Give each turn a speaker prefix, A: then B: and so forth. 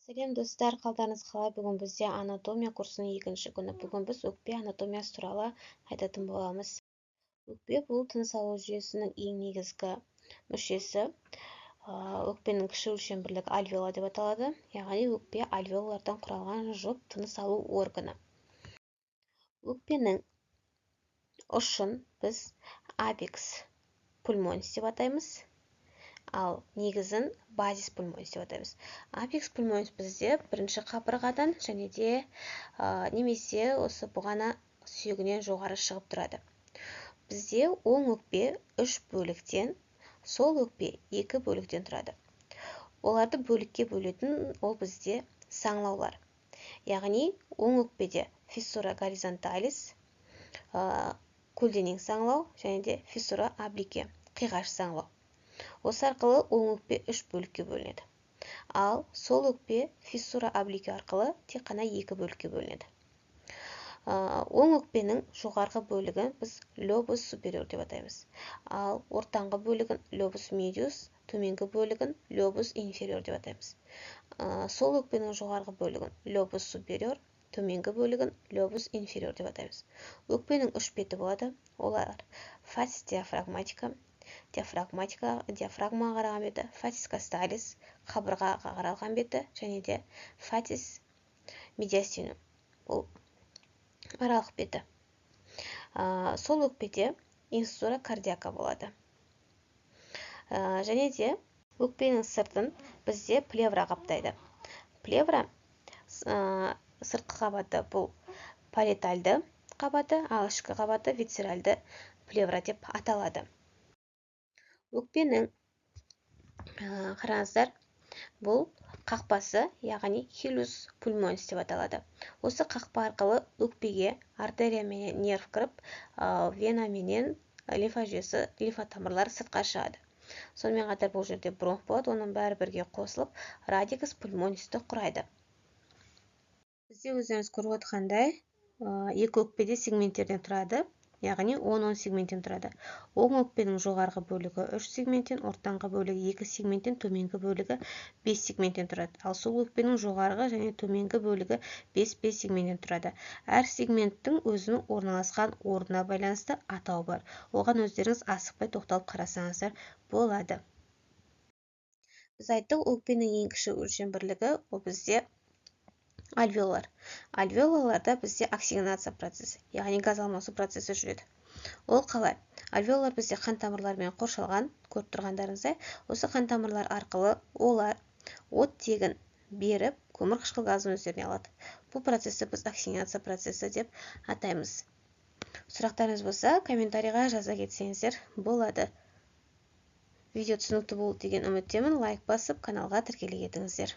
A: Сәлем, достар! Қалдарыңыз қалай? Бүгін бізде анатомия курсының екінші күні. Бүгін біз өкпе анатомиясы туралы айтатын боламыз. Өкпе — бұл тыныс алу жүйесінің ең негізгі мүшесі. Өкпенің кіші өлшем бірлігі альвеола деп аталады, яғни өкпе — альвеолалардан құралған жұп тыныс алу органы. Өкпенің ұшын біз апекс пульмонис деп атаймыз, ал негізін базис пульмонис деп атаймыз. Апекс пульмонис бізде бірінші қабырғадан және де немесе осы бұғана сүйегінен жоғары шығып тұрады. Бізде оң өкпе үш бөліктен, сол өкпе екі бөліктен тұрады. Оларды бөлікке бөлетін ол бізде саңылаулар, яғни оң өкпеде фиссура горизонталис, көлденең саңылау, және де фиссура облике, қиғаш саңылау. Осы арқылы оң өкпе үш бөлікке бөлінеді, ал сол өкпе фиссура облике арқылы тек қана екі бөлікке бөлінеді. Оң өкпенің жоғарғы бөлігін біз лобус супериор деп атаймыз, ал ортаңғы бөлігін лобус медиус, төменгі бөлігін лобус инфериор деп атаймыз. Сол өкпенің жоғарғы бөлігін лобус супериор, төменгі бөлігін лобус инфериор деп атаймыз. Өкпенің үш беті болады. Олар: фасис диафрагматика, диафрагмаға қараған беті, фасис косталис, қабырғаға қаралған беті, және де фасис медиастинум, бұл аралық беті. Сол өкпеде инсура кардиака болады. Және де өкпенің сыртын бізде плевра қаптайды. Плевра сыртқы қабаты — бұл париетальды қабаты, ал ішкі қабаты висцеральды плевра деп аталады. Өкпенің, қараңыздар, бұл қақпасы, яғни хилус пульмонис деп аталады. Осы қақпа арқылы өкпеге артерия менен нерв кіріп, вена менен лимфа жүйесі, лимфа тамырлары сыртқа шығады. Сонымен қатар бұл жерде бронх болады. Оның бәрі бірге қосылып, радикс пульмонисті құрайды. Бізде, өздеріңіз көріп отырғандай, екі өкпе де сегменттерден тұрады, яғни 10-10 сегменттен тұрады. Оң өкпенің жоғарғы бөлігі 3 сегменттен, ортаңғы бөлігі 2 сегменттен, төменгі бөлігі 5 сегменттен тұрады. Ал сол өкпенің жоғарғы және төменгі бөлігі 5-5 сегменттен тұрады. Әр сегменттің өзінің орналасқан орнына байланысты атауы бар. Оған өздеріңіз асықпай тоқталып қарасаңыздар болады. Біз айттық, өкпенің ең кіші өлшем бірлігі ол бізде альвеолар. Альвеолаларда бізде оксигенация процесі, яғни газ алмасу процесі жүреді. Ол қалай? Альвеолар бізде қан тамырларымен қоршалған, көріп тұрғандарыңыздай. Осы қан тамырлар арқылы олар оттегін беріп, көмірқышқыл газын өздеріне алады. Бұл процесті біз оксигенация процесі деп атаймыз. Сұрақтарыңыз болса, комментарийға жаза кетсеңіздер болады. Видео түсінікті болды деген үміттемін. Лайк басып, каналға тіркеле кетіңіздер.